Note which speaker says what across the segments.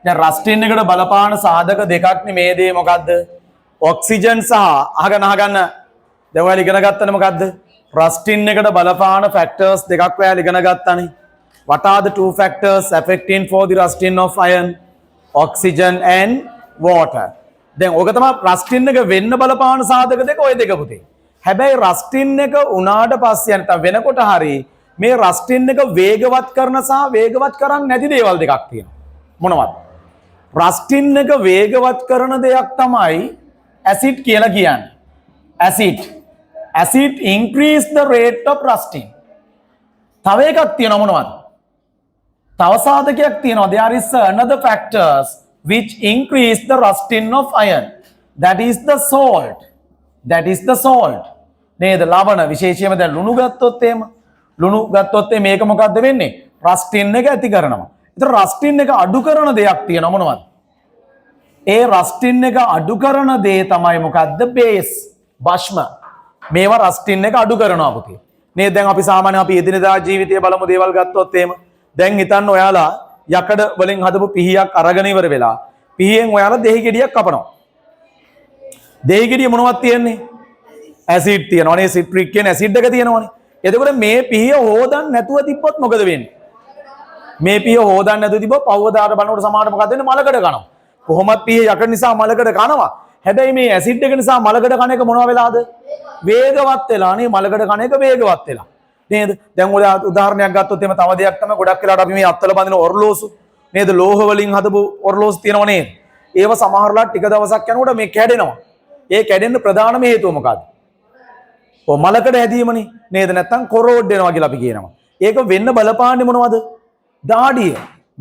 Speaker 1: දැන් රස්ටින් එකට බලපාන සාධක දෙකක් නේ මේ දේ. මොකද්ද? ඔක්සිජන් සහ, අහගන්න අහගන්න, දැන් ඔයාලා ඉගෙන ගත්තනේ මොකද්ද? රස්ටින් එකට බලපාන ෆැක්ටර්ස් දෙකක් ඔයාලා ඉගෙන ගත්තනේ. What are the two factors affecting for the rusting of iron? Oxygen and water. දැන් ඔක තමයි රස්ටින් එක වෙන්න බලපාන සාධක දෙක, ඔය දෙක පුතේ. හැබැයි රස්ටින් එක උනාට පස්සේ නැත්නම් වෙනකොට හරි මේ රස්ටින් එක වේගවත් කරන සහ වේගවත් කරන්නේ නැති දේවල් දෙකක් තියෙනවා. මොනවද? රස්ටින් එක වේගවත් කරන දෙයක් තමයි ඇසිඩ් කියලා කියන්නේ. Acid. Acid increase the rate of rusting. තව එකක් තියෙනවා. මොනවද? තව සාධකයක් තියෙනවා. There is another factors which increase the rusting of iron. That is the salt. That is the salt. නේද? ලවණ. විශේෂයෙන්ම දැන් ලුණු ගත්තොත් එහෙම, ලුණු ගත්තොත් එහෙම මේක මොකද්ද වෙන්නේ? රස්ටින් එක ඇති කරනවා. ඒතර රස්ටින් එක අඩු කරන දෙයක් තියෙනවා. මොනවද? ඒ රස්ටින් එක අඩු කරන දේ තමයි මොකද්ද? බේස්, භස්ම. මේවා රස්ටින් එක අඩු කරනවා පුතේ. නේද? දැන් අපි සාමාන්‍ය අපි එදිනෙදා ජීවිතය බලමු දේවල් ගත්තොත් එහෙම. දැන් හිතන්න ඔයාලා යකඩ වලින් හදපු පිහියක් අරගෙන ඉවර වෙලා පිහියෙන් ඔයාලා දෙහි ගෙඩියක් කපනවා. දෙහි ගෙඩිය මොනවද තියෙන්නේ? ඇසිඩ් තියෙනවා නේ. සිට්‍රික් කියන ඇසිඩ් එක තියෙනවනේ. එතකොට මේ පිහිය හොදන්න නැතුව තිබ්බොත් මොකද වෙන්නේ? මේ පිහිය හොදන්න නැතුව තිබ්බොත් පහුවදාට බලනකොට සමහරට මොකද වෙන්නේ? මලකඩ කනවා. කොහොමත් පිහිය යකඩ නිසා මලකඩ කනවා. හැබැයි මේ ඇසිඩ් එක නිසා මලකඩ කන එක මොනවා වෙලාද? වේගවත් වෙලා නේ. මලකඩ කන එක වේගවත් වෙලා. නේද? දැන් ඔය උදාහරණයක් ගත්තොත් එහෙම තව දෙයක් තමයි ගොඩක් වෙලාවට අපි මේ අත්වල බඳින ඔරලෝසු නේද? ලෝහ වලින් හදපු ඔරලෝසු තියෙනව නේද? ඒව සමහර වෙලාවට ටික දවසක් යනකොට මේ කැඩෙනවා. ඒ කැඩෙන්න ප්‍රධානම හේතුව මොකද්ද? ඔව්, මලකඩ හැදීමනේ නේද? නැත්තම් කොරෝඩ් වෙනවා කියලා අපි කියනවා. ඒක වෙන්න බලපාන්නේ මොනවද? දාඩිය.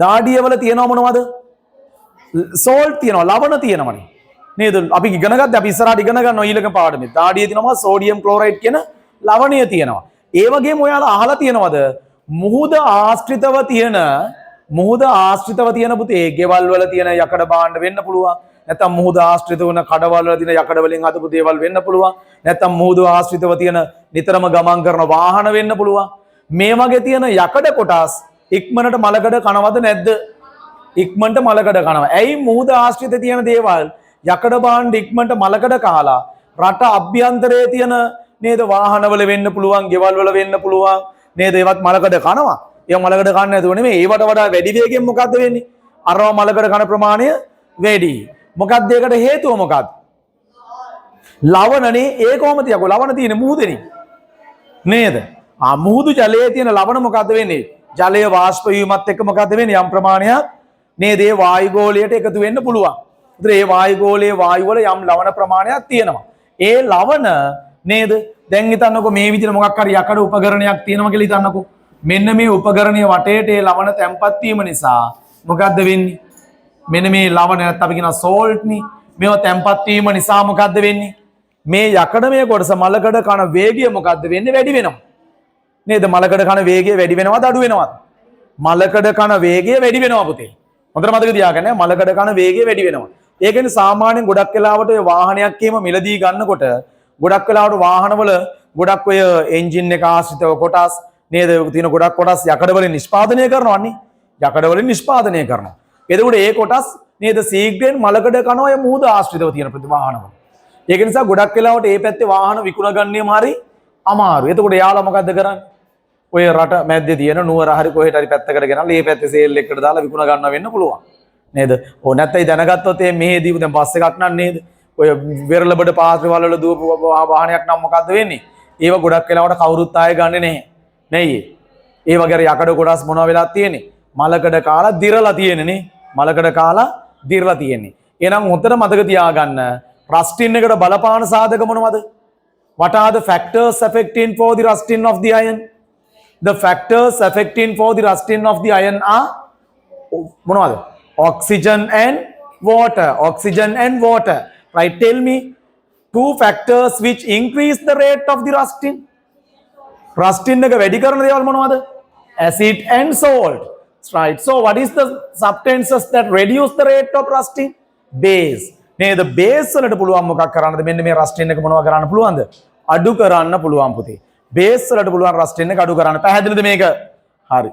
Speaker 1: දාඩිය වල තියෙනව මොනවද? සෝල්ට් තියෙනවා, ලවණ තියෙනවනේ. නේද? අපි ඉගෙන ගත්තා, අපි ඉස්සරහට ඉගෙන ගන්නවා ඊළඟ පාඩමේ. දාඩිය තියෙනවා සෝඩියම් ක්ලෝරයිඩ් කියන ලවණය තියෙනවා. ඒ වගේම ඔයාලා අහලා තියෙනවද මුහුද ආශ්‍රිතව තියෙන, මුහුද ආශ්‍රිතව තියෙන පුතේ ගෙවල් වල තියෙන යකඩ භාණ්ඩ වෙන්න පුළුවන්. නැත්නම් මුහුද ආශ්‍රිත වන කඩවල් වල තියෙන යකඩ වලින් හදපු දේවල් වෙන්න පුළුවන්. නැත්නම් මුහුද ආශ්‍රිතව තියෙන නිතරම ගමන් කරන වාහන වෙන්න පුළුවන්. මේ වගේ තියෙන යකඩ කොටස් ඉක්මනට මලකඩ කනවද නැද්ද? ඉක්මනට මලකඩ කනවා. ඇයි මුහුද ආශ්‍රිත තියෙන දේවල්, යකඩ භාණ්ඩ ඉක්මනට මලකඩ කාලා රට අභ්‍යන්තරයේ තියෙන නේද වාහනවල වෙන්න පුළුවන්, ගෙවල් වල වෙන්න පුළුවන් නේද, ඒවත් මලකඩ කනවා. ඒවා මලකඩ කන්නේ නැතුව නෙමෙයි. ඒවට වඩා වැඩි වේගෙන් මොකද්ද වෙන්නේ? අරවා මලකඩ කන ප්‍රමාණය වැඩි. මොකද්ද ඒකට හේතුව මොකද්ද? ලවණනේ. ඒ කොහොමද යකෝ ලවණ තියෙන මුහුදේනේ නේද? ආ, මුහුදු ජලයේ තියෙන ලවණ මොකද්ද වෙන්නේ? ජලය වාෂ්ප වීමත් එක්ක මොකද්ද වෙන්නේ? යම් ප්‍රමාණයක් නේද ඒ වායු ගෝලයට එකතු වෙන්න පුළුවන්. ඒතර ඒ වායු ගෝලයේ වායු වල යම් ලවණ ප්‍රමාණයක් තියෙනවා. ඒ ලවණ නේද, දැන් හිතන්නකෝ මේ විදිහට මොකක් හරි යකඩ උපකරණයක් තියෙනවා කියලා හිතන්නකෝ. මෙන්න මේ උපකරණය වටේට ඒ ලවණ තැම්පත් වීම නිසා මොකද්ද වෙන්නේ? මෙන්න මේ ලවණ නැත්නම් අපි කියනවා සෝල්ට් නේ. මේවා තැම්පත් වීම නිසා මොකද්ද වෙන්නේ? මේ යකඩමය කොටස මලකඩ කන වේගය මොකද්ද වෙන්නේ? වැඩි වෙනවා. නේද? මලකඩ කන වේගය වැඩි වෙනවද අඩු වෙනවද? මලකඩ කන වේගය වැඩි වෙනවා පුතේ. හොඳට මතක තියාගන්න, මලකඩ කන වේගය වැඩි වෙනවා. ඒ කියන්නේ සාමාන්‍යයෙන් ගොඩක් වෙලාවට ඔය වාහනයක් එහෙම මිලදී ගන්නකොට ගොඩක් වෙලාවට වාහනවල ගොඩක් ඔය එන්ජින් එක ආශ්‍රිතව කොටස් නේද තියෙන ගොඩක් කොටස් යකඩ වලින් නිෂ්පාදනය කරනවන්නේ. යකඩ වලින් නිෂ්පාදනය කරනවා. එතකොට ඒ කොටස් නේද ශීඝ්‍රයෙන් මලකඩ කනවා ඔය මුහුද ආශ්‍රිතව තියෙන වාහනවල. ඒක නිසා ගොඩක් වෙලාවට ඒ පැත්තේ වාහන විකුණ ගන්නේම හරි අමාරු. එතකොට එයාලා මොකද්ද කරන්නේ? ඔය රට මැද්දේ තියෙන නුවර හරි කොහෙට හරි පැත්තකට ගෙනල්ලා ඒ පැත්තේ සේල් එකකට දාලා විකුණ ගන්න වෙන්න පුළුවන්. නේද? ඔව්, නැත්නම් දැනගත්තොත් ඒ මෙහෙ දීපු දැන් බස් එකක් නම් නේද? ඔය වෙරළබඩ පාත්‍රවල වල දුවපු වාහනයක් නම් මොකද්ද වෙන්නේ? ඒව ගොඩක් වෙලාවට කවුරුත් ආයෙ ගන්නෙ නැහැ. නෙයි. ඒ වගේ අර යකඩ කොටස් මොනවා වෙලා තියෙන්නේ? මලකඩ කාලා දිරලා තියෙන්නේ නේ. මලකඩ කාලා දිරලා තියෙන්නේ. එහෙනම් හොඳට මතක තියාගන්න, රස්ටින් එකට බලපාන සාධක මොනවද? What are the factors affecting for the rusting of the iron? The factors affecting for the rusting of the iron are මොනවද? Oxygen and water. Oxygen and water. Right, tell me two factors which increase the rate of the rusting. Rusting එක වැඩි කරන දේවල් මොනවද? Acid and salt. Right. So what is the substances that reduce the rate of rusting? Base. නේද? Base වලට පුළුවන් මොකක් කරන්නද? මෙන්න මේ රස්ටින් එක මොනවා කරන්න පුළුවන්ද? අඩු කරන්න පුළුවන් පුතේ. බේස් වලට පුළුවන් රස්ටින් එක අඩු කරන්න. පැහැදිලිද මේක? හරි.